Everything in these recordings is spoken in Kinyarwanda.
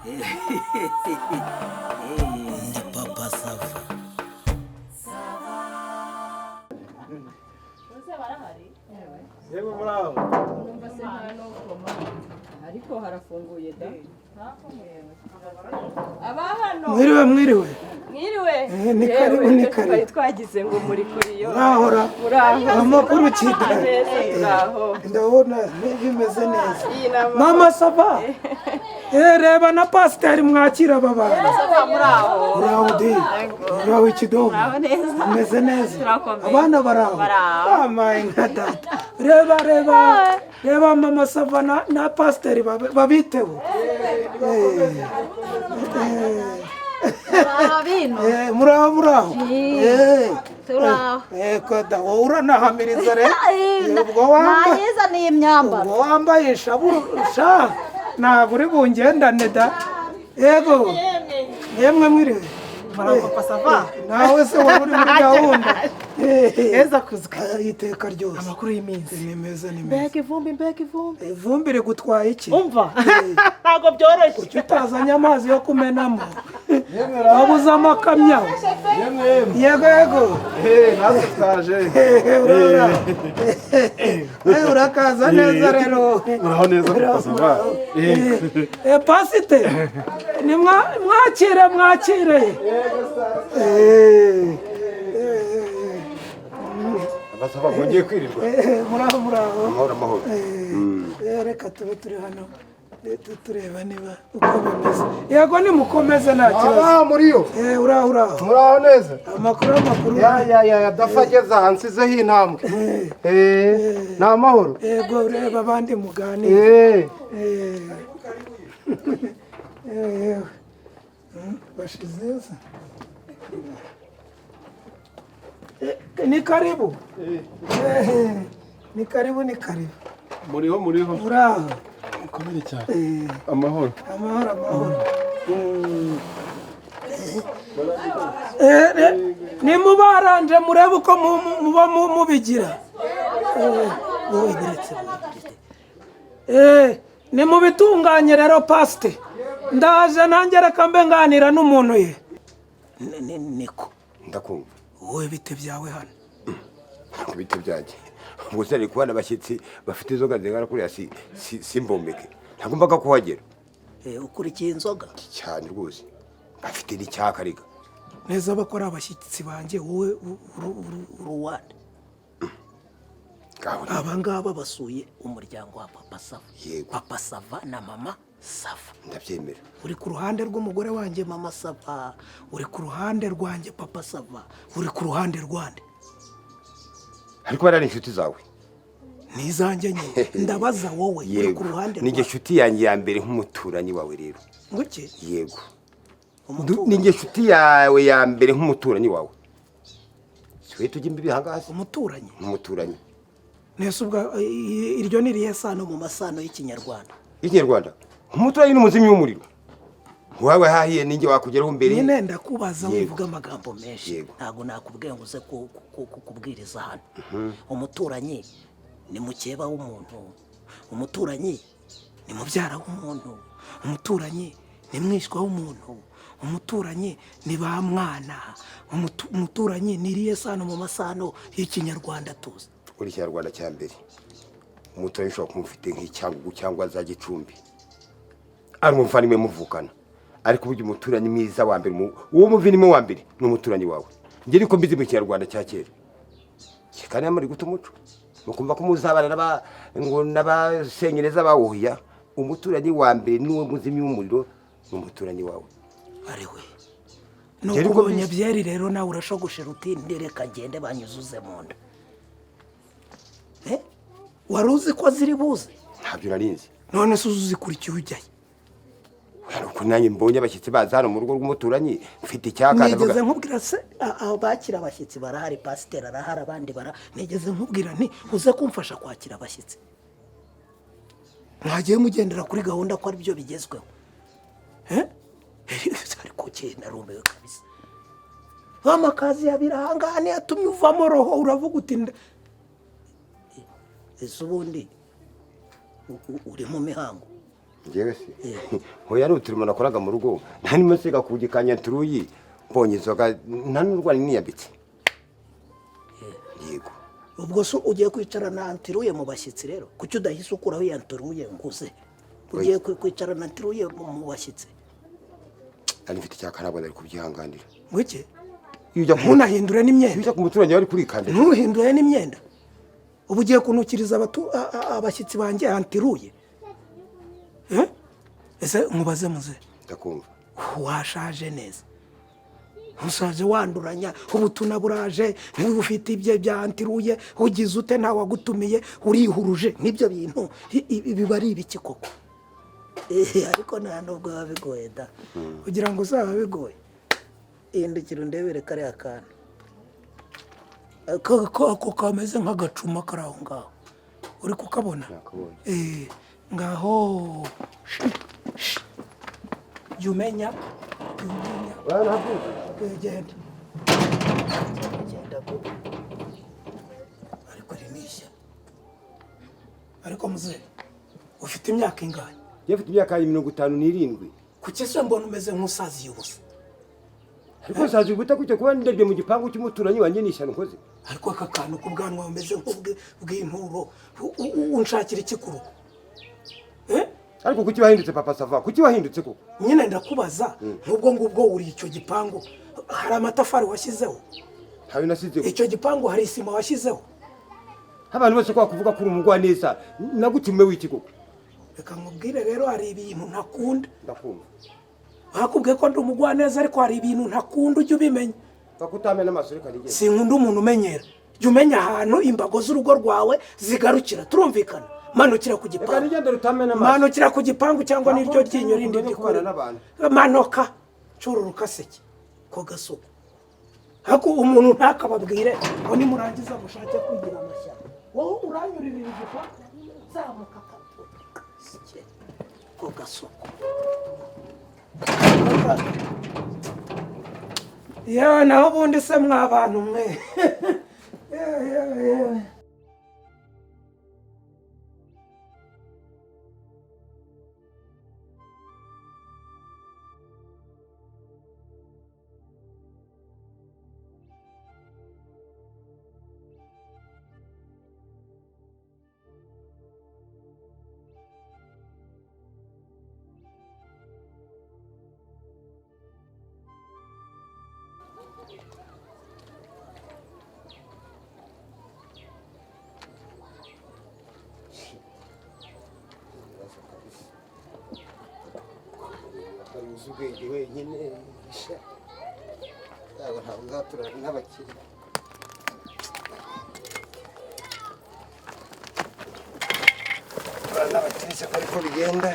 Ndi Papa Sava. Yewe, muraho. Numva se nta no ariko harafunguye da aba hano. Mwiriwe, mwiriwe. Mwiriwe. Ni karibu, Yewe, ni karibu. Twari twagize ngo muri kuri yo. Urahora. Muraho. Amakuru kida? Neza, turaho. Ndabona bimeze neza. Iyi ni ama- Mama Sava, reba na pasiteri, mwakira aba bantu. Muraho. Uraho di, uraho ikidobo. Neza. Umeze neza? Turakomeye. Abana baraho? Baraho. Amaye nka data. Reba, reba, reba Mama Sava na pasiteri babiteho. Bino. Muraho, muraho. Turaho. Koda wowe uranahamiriza rero. Ubwo wambaye Nayizaniye imyambaro. Ubwo wambaye ishaburu sha, ntabwo uri bungendane da. Yego yemwe, mwiriwe. Muraho, Papa Sava. Nawe se wari uri muri gahunda? Heza kuzwe. Iteka ryose. Amakuru y'iminsi? Ni meza, ni meza. Mbega ivumbi, mbega ivumbi! Ivumbi rigutwaye iki? Umva, ntabwo byoroshye. Kuki utazanye amazi yo kumenamo? Wabuze amakamyo? Yemwe, yemwe. Yego, yego. Natwe twaje. Urabona. Urakaza neza rero. Muraho neza, Papa Sava. Pasite ni mwakire, mwakire. Basaba mwongeye kwirirwa. Muraho, muraho. Amahoro, amahoro. Reka tube turi hano, tureba niba uko bimeze. Yego, nimukomeze, nta kibazo. Ah, muriyo. Uraho, uraho. Muraho neza. Amakuru, amakuru. Ya ya ya ya, dafa ageze aha nsizeho intambwe. Ni amahoro. Yego, reba abandi muganire. Yewe. Bashize. Ni karibu. Ni karibu, ni karibu. Muriho, muriho. Uraho. Mukomere cyane. Amahoro. Amahoro, amahoro. Nimubaranje murebe uko muba mubigira. Wowe biretse, wowe. Nimubitunganye rero, pasite. Ndaje nanjye, reka mbe nganira n'umuntu ye. Niko. Ndakumva. Wowe bite byawe hano? Ku bite byanjye? Ubwo se ari kubona abashyitsi bafite inzoga zingana kuriya, si mbombeke, ntabwo mbaga kuhagera. Ukurikiye inzoga? Cyane rwose, bafite n'icyaka rega. Neza bakora abashyitsi banjye, wowe Uruwande. Ngaho rero. Aba ngaba basuye umuryango wa Papa Sava. Yego. Papa Sava na Mama Sava. Ndabyemera. Uri ku ruhande rw'umugore wanjye Mama Sava, uri ku ruhande rwanjye Papa Sava, uri ku ruhande rwande? Ariko bariya ni inshuti zawe. Ni izanjye nyine, ndabaza wowe, uri Yego. ku ruhande Ni njye rwawe? nshuti yanjye ya mbere nk'umuturanyi wawe rero. Nguki? Yego. Umuturanyi? Ni njye nshuti yawe ya mbere nk'umuturanyi wawe, si we tujya imbibi ahangaha se? Umuturanyi? Nk'umuturanyi. Nese ubwo iryo ni irihe sano mu masano y'ikinyarwanda? Y'ikinyarwanda, umuturanyi ni umuzimyi w'umuriro, wawe hahiye ninjye wakugeraho mbere. Nyine ndakubaza. Yego. Wivuga amagambo menshi. Yego. Ntabwo nakubwiye ngo uze kubwiriza hano. Umuturanyi ni mukeba w'umuntu, umuturanyi ni mubyara w'umuntu, umuturanyi ni mwishywa w'umuntu, umuturanyi ni ba mwana. Umuturanyi ni irihe sano mu masano y'ikinyarwanda tuzi? Uri ikinyarwanda cya mbere, umuturanyi ushobora kuba ufite nk'icyangugu cyangwa za Gicumbi, ari umuvandimwe muvukana, ariko burya umuturanyi mwiza wa mbere, uwo muvandimwe wa mbere ni umuturanyi wawe. Njye niko mbizi mu kinyarwanda cya kera. Kandi muri guta umuco mukumva ko muzabana ngo n'abasenyereza bawuhiya. Umuturanyi wa mbere niwe muzimyi w'umuriro, ni umuturanyi wawe. Ari we. Njye Nuko niko ubonye mbizi. byeri rero, nawe urashogoshera uti ndereka ngende banyuzuze mu nda. Wari uzi ko ziri buze? Ntabyo narinzi. None se uzikurikiye ujyayo? Hari ukuntu nanjye mbonye abashyitsi baza hano mu rugo rw'umuturanyi, mfite icyaka, Nigeze ndavuga nkubwira se? Abakira abashyitsi barahari, pasiteri arahari, abandi bara nigeze nkubwira nti uze kumfasha kwakira abashyitsi? Mwagiye mugendera kuri gahunda ko aribyo bigezweho. Eh? Ariko kenda narumiwe kabisa. Amakazi abiri ahangaha niyo atumye uvamo roho, uravuga uti Ese ubundi uri mu mihango? Njyewe se hoya ari uturimo nakoraga mu rugo, nta n'umusega ku gikanya nturuyi, mbonye inzoga nta n'urwara niyambitse. Yego. Ubwo se ugiye kwicara na antiruye mu bashyitsi rero? Kuki udahise ukuraho iyo antiruye nguze? Ugiye kwicara na antiruye mu bashyitsi? Nari mfite icyaka, ntabwo nari kubyihanganira. Ngwiki? Iyo ujya ku Ntunahindure iyo n'imyenda. ujya ku muturanyi wari kurikanda. Ntuhindure n'imyenda. Ubu ugiye kunukiriza abashyitsi banjye antiruye. Eh? Ese mubaze muze. Ndakumva. Washaje neza. Ushaje wanduranya, ubutuna buraje, niba ufite ibye bya antiruye, ugize ute nta wagutumiye, urihuruje n'ibyo bintu biba ari ibiki koko? Ariko nta nubwo biba bigoye da. Kugira ngo uzaba bigoye. Hindukira undebere kariya kantu. Ako kameze nk'agacuma kari aho ngaho. Uri kukabona? Nakabonye. Ngaho. Jya umenya. Jya umenya. Genda. Genda go. Ariko iri ni ishyano. Ariko muzehe, ufite imyaka ingahe? Njye mfite imyaka 57. Kuki se mbona umeze nk'usaziye ubusa? Ariko nsazi guta kujya kuba ndebye mu gipangu cy'umuturanyi wanjye ni ishyano nkoze. Ariko aka kantu k'ubwanwa bumeze nk'ubw'inturo, unshakira iki ku rugo? Ariko kuki wahindutse Papa Sava? Kuki wahindutse koko? Nyine ndakubaza, nk'ubwo ngubwo wuriye icyo gipangu, hari amatafari washyizeho? Ntayo nasizeho. Icyo gipangu hari isima washyizeho? Abantu bose ko bakuvuga ko uri umugwaneza, nagutume w'iki koko? Reka nkubwire rero, hari ibintu ntakunda. Ndakumva. Bakubwiye ko ndi umugwaneza, ariko hari ibintu ntakunda, ujye ubimenya. Bakutamena amaso, reka nigende. Sinkunda umuntu umenyera. Jya umenya ahantu imbago z'urugo rwawe zigarukira, turumvikana? Manukira ku Reka gipangu. nigende rutamena amaso. Manukira ku gipangu cyangwa n'iryo ryinyo rindi Umenye kubana ndikure. n'abantu. Manuka, cururuka seke ko gasuku. Ariko umuntu ntakababwire ngo nimurangiza mushake kwigira amashyamba. Wowe uranyuririra igipangu, zamuka Sike ko gasuku. Yewe, naho ubundi se mwa bantu mwe. Yewe, yewe, yewe. Uzi ubwenge wenyine sha. Ntabwo ntabwo uzaturana n'abakire. Turana n'abakire se ko ariko bigenda.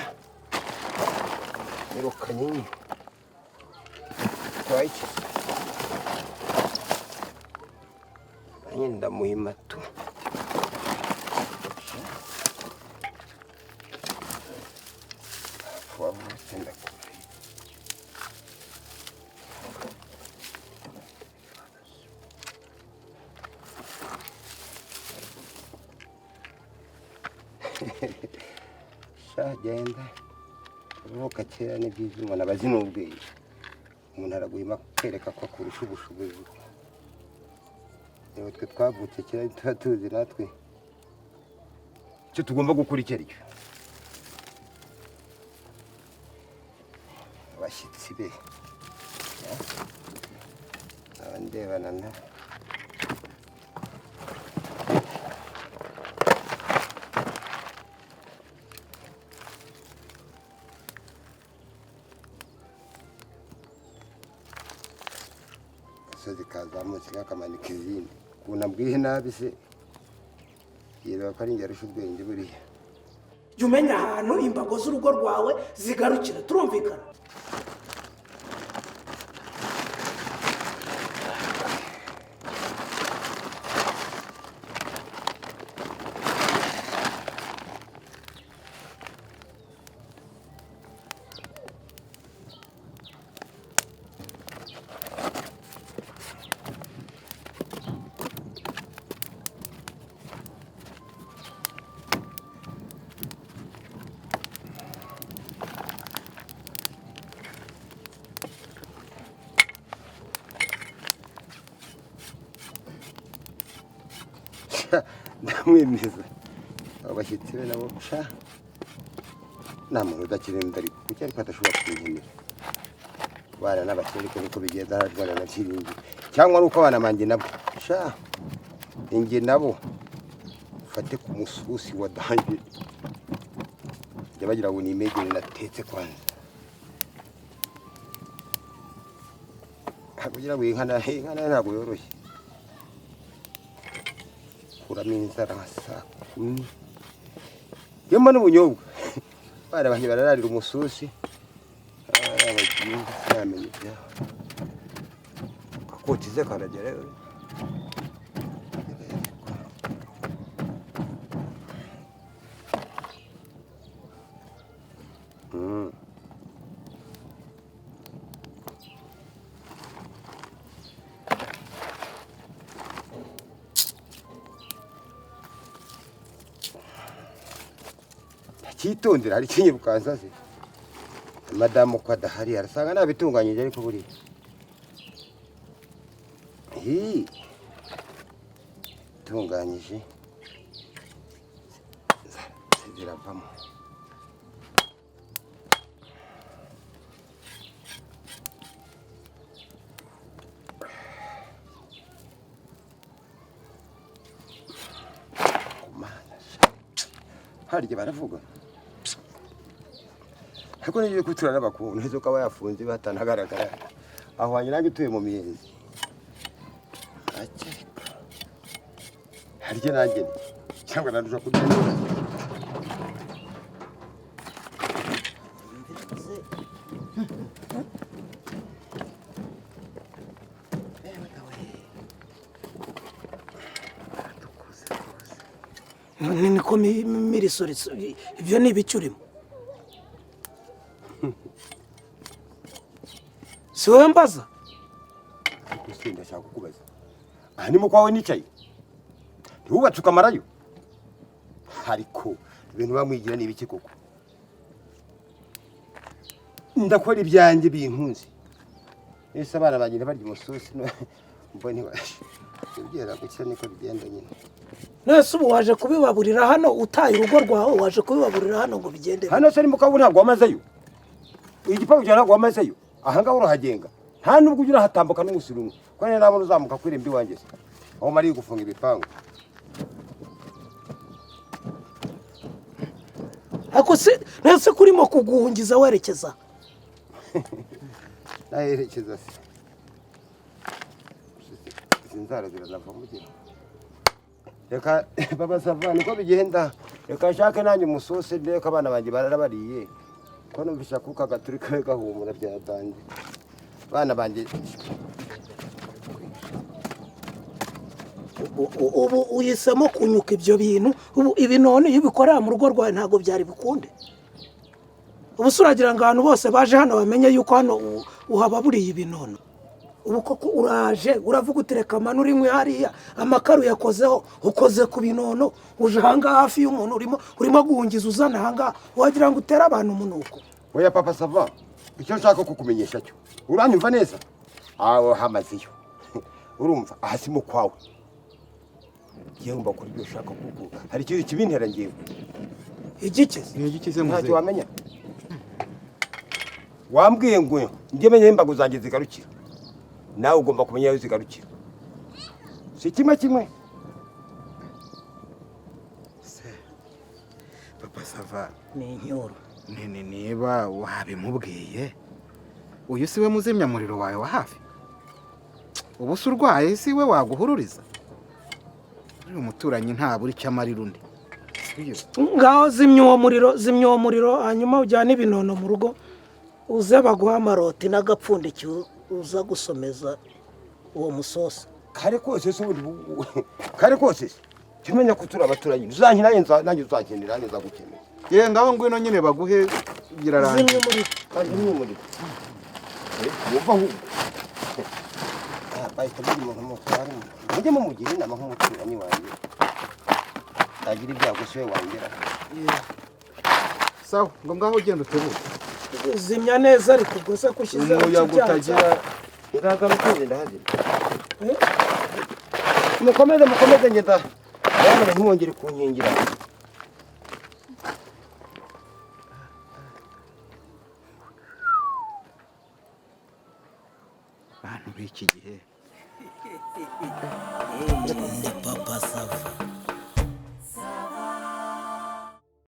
Nirukanye nyine. Twaye iki? Nanjye ndamuhima tu. Wavutse ndakura. Sha genda. Kuvuka kera ni byiza, umuntu aba azi n'ubwenge. Umuntu araguhima kwereka ko akurusha ubushobozi. Reba twe twavutse kera tuba tuzi natwe icyo tugomba gukora icyo ari cyo. Abashyitsi be nkaba ndebana na gasozi kazamutse kakamanika izindi. Ukuntu ambwiye nabi se, yireba ko ari njye arusha ubwenge buriya. Jya umenya ahantu imbago z'urugo rwawe zigarukira, turumvikana? Ndamwemeza. Abashyitsi be nabo sha, nta muntu udakenera undi, ariko kuki ariko adashobora kunkenera? Bana n'abakire, ariko niko bigenda, ararwana na Byiringiro, cyangwa ari uko abana banjye nabo sha, inge nabo ufate ku mususi wa danger, jya bagira ngo ni imegere natetse kwanza, kugira ngo inka nayo ntabwo yoroshye. Kuramo inzara nka saa 10 iyo mbona ubunyobwa, bana banjye barararira umususi, abagiye sinamenya ibyabo. Kakotize karagera. Cyitondera, hari ikinyirukansa se? Madamu ko adahari, arasanga nabitunganyije, ariko buriya hi itunganyije ziravamo. Kumana sha, harya baravuga, ariko niyo kutura n'abakuntu izo kaba yafunze batanagaragara aho wanjye, nanjye utuye mu miyenzi. Akeka harya nanjye cyangwa nandusha kurya neza. Niko mirisoriso, ibyo ni ibiki urimo? Si wowe mbaza. Ariko se ndashaka kukubaza, aha ni mu kwawe nicaye, ntiwubatse ukamarayo, ariko ibintu bamwigira ni ibiki koko? Ndakora ibyanjye binkunze, ese abana banjye barya umusosi mbona ntibashe gukira, niko bigenda nyine. Nese ubu waje kubibaburira hano utaye urugo rwawe, waje kubibaburira hano ngo bigende bite? Hano se ni mu kabu, ntabwo wamazeyo igipangu cyawe, ntabwo wamazeyo. Aha ngaha urahagenga, nta nubwo ujya urahatambuka n'umunsi rumwe, kuko niyo nabona uzamuka ku irembo iwanjye se aho mariye gufunga ibipangu. Ako se nese kurimo kuguhungiza werekeza? Naherekeza se? Izi nzara ziranava mugira. Reka babasava, niko bigenda. Reka nshake nanjye umusosi ndebe ko abana banjye bararabariye, ko numvise akuka gaturi kabe gahumura byatangiye abana banjye. Ubu uhisemo kunyuka ibyo bintu. Ubu ibi none iyo ubikorera mu rugo rwawe ntabwo byari bukunde. Ubu se uragira ngo abantu bose baje hano bamenye yuko hano uhababuriye ibinono? Ubu koko uraje uravuga uti reka manure inkwi hariya, amakara uyakozeho, ukoze ku binono, uje ahangaha hafi y'umuntu, urimo guhungiza uzana ahangaha, wagira ngo utere abantu umunuko. Oya papa sava, icyo nshaka kukumenyesha cyo, uranyumva neza? Aho hamazeyo, urumva, aha si mu kwawe. Ngewe ngomba gukora ibyo ushaka, kuko hari ikintu kibintera ngewe. Igikize? Ni igiki se? Ntacyo. Muzehe? Wamenya wambwiye ngo njye menye aho imbago zanjye zigarukira, nawe ugomba kumenya aho zigarukira, si kimwe kimwe? Se papa sava? Ni inyoro. Nene, niba wabimubwiye, uyu si we muzimyamuriro wawe wa hafi? Ubu se urwaye si we waguhururiza? Uriya umuturanyi ntabura icyo amarira undi, sibyo? Ngaho zimya uwo muriro, zimya uwo muriro, hanyuma ujyane ibinono mu rugo, uze baguha amaroti n'agapfundikizo uza gusomeza uwo musosi. Kare kose se ubundi kare kose se jya umenya ko turi abaturanyi, uzankina nanjye uzankenera, nanjye nzagukenera. Ye, ngaho ngwino nyine baguhe, birarangiye. Zimya umuriro. Kandi zimya umuriro wumva ahubwo. Bahita bagira umuntu mukuru arimo, mujye mumugira inama nk'umuturanyi wanjye, nagira ibyago si we wangera. Sawa, ngo ngaho ugenda utegure. Zimya neza, ariko ubwo se kushyizeho Umuyaga ikibyanza? utagira. Nzagaruka ngenda hazima. Mukomeze, mukomeze, ngenda. Abana ntimwongere kunkingira. Abantu b'iki gihe.